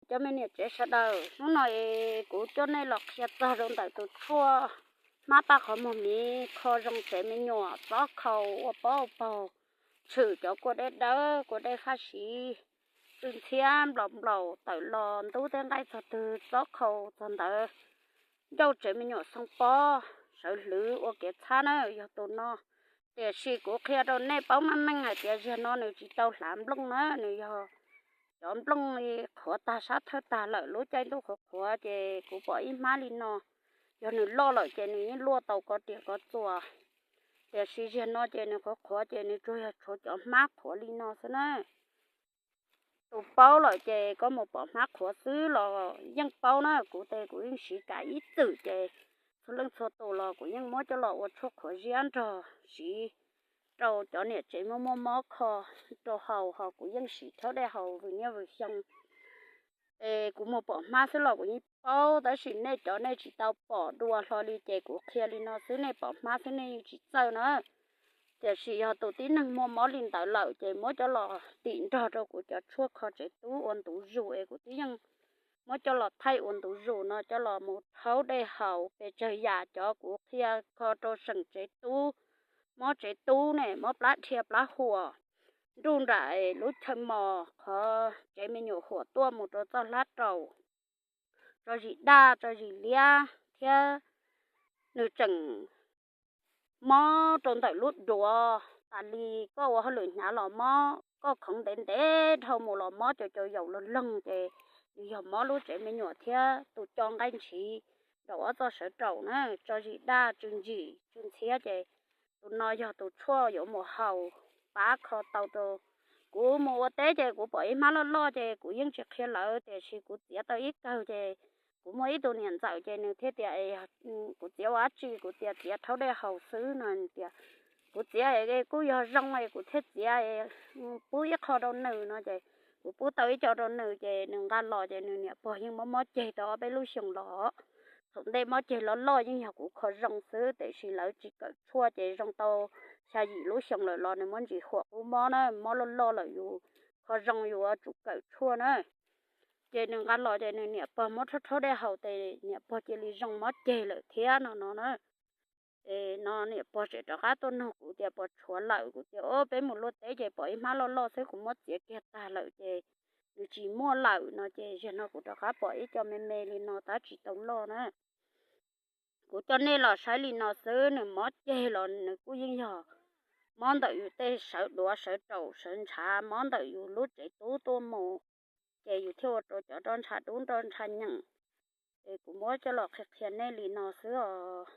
Cov me niam tsev sawv daws, hnub no es kuv coj nej los qhia txog rau ntawm tus tshuaj hmab pab qhov muag miv kho zoo tsev me nyuam, txob khau, ua pob ua paug, tshwm cov kua dej dawb kua dej faj siv, tsw ntxhiab nplaum nplaum tawm los ntub tej nqaij txog twg txob khau txog ntawd, ncauj tsev me nyuam xoo pob, sawv hlwv ua kev txhab na, yog tus no. Tiam sis kuv qhia rau nej paub meej meej hais tias ziag no nws tsis tau hlav nplooj na, nws yog cov nplooj li qhuav tag sab thawj tag lawm, lub caij ntuj qhuav qhuav ces kuv pom ib hmab li no, yog nws loj lawm ces nws yeej luaj tau ko riam ko txuas. Tiam sis ziag no ces nws qhuav qhuav ces nws tsuas yog tshuav cov hmab qhuav li no xwb na. Tus paub lawm ces koj mus pom hmab qhuav xwb los yeej paub na, kuv tes kuv yeej siv kam ib txwm ces txhua leej txhua tus los kuv yeej muab coj los ua tshuaj qhuav ziab nrog siv rau cov niam tsev muaj muaj mob kho rau haus, ho kuv yeej siv rhaub dej haus vwm niaj vwm xyoo. Es kuv mus pom hmab xwb los kuv yeej paub, tab sis nej cov nej tsis tau pom dua hlo li ces kuv qhia li no xwb, nej pom hmab xwb nej yeej tsis txawj na. Tiam sis yog tus tib neeg muaj mob li ntawd lawm ces muab coj los tim nrog rau kuv cov tshuaj kho tsev tub ua ntu zus es kuv twb yeej muab coj los thaij ua ntu zus no coj los mus rhaub dej haus pes tsawg yam cov kuv qhia kho rau seem tsev tub, mob tsev tub ne, mob plab dhia plab huam, nruj nram lub chaw mos, qhov tsev me nyuam huam tuaj mus rau txoj hlab raus, tso zis daj tso zis liab thiab nws tseem mob rau ntawm lub duav tas li, koj ua hauj lwm hnyav los mob, koj khoov ntev ntev dhau mus los mob, cov cov yaum los loog ces nws yog mob lub tsev me nyuam thiab tus co nqaij ntshiv rau ob txoj sawv raum na, tso zis daj tsw ntsim tsw ntxhiab ces tus no yog tus tshuaj yuav mus haus pab kho tau rau. Kuv mus ua teb ces kuv pom ib hmab loj loj ces kuv yeej tsis qhia lawv, tiam sis kuv txiav tau ib kawg ces kuv muaj ib tug niam ntxawm ces nws thiaj tias, kuv txiav ua dab tsi, kuv tias txiav rhaub dej haus xwb no, tias kuv txiav kuj yog zoo es kuv thiaj txiav, pub ib qho rau nws no ces kuv pub tau ib co rau nws ces nws nqa los ces nws niam pog yeej mob mob ceg tau ob peb lub xyoos los. Thaum ntej mob ceg loj loj yeej yog kuv kho zoo xwb, tiam sis lawv tsis kawm tshuaj ces zoo tau xya yim lub xyoos lawm los nws muaj ntsis huam qub mob na, mob loj loj lawm yus kho zoo yus yuav tsum kawm tshuaj na. Ces nws nqa los ces nws niam pog muab rhaub rhaub dej haus ces niam pog cia li zoo mob ceg lawm thiab no no na. Es no niam pog tseem rov qab tuaj nug kuv tias puas tshuav lawm, kuv tias o peb mus luaj teb ces pom ib hmab loj loj xwb kuv muab txiav kiag tag lawm ces nws tsis muaj lawm no ces ziag no kuv rov qab pom ib co me me li no tab tsis tau loj na. Kuv coj nej los saib li no xwb, nws mob ceg los nws kuj yeej yog mob ntawm yus tej sawv duav sawv raum sawv ntshav, mob ntawm yus lub tsev tub tuaj mus, ces yus thiaj ua rau cov roj ntsha dub roj ntsha nyeem. Es kuv muab coj los qhia qhia nej li no xwb os.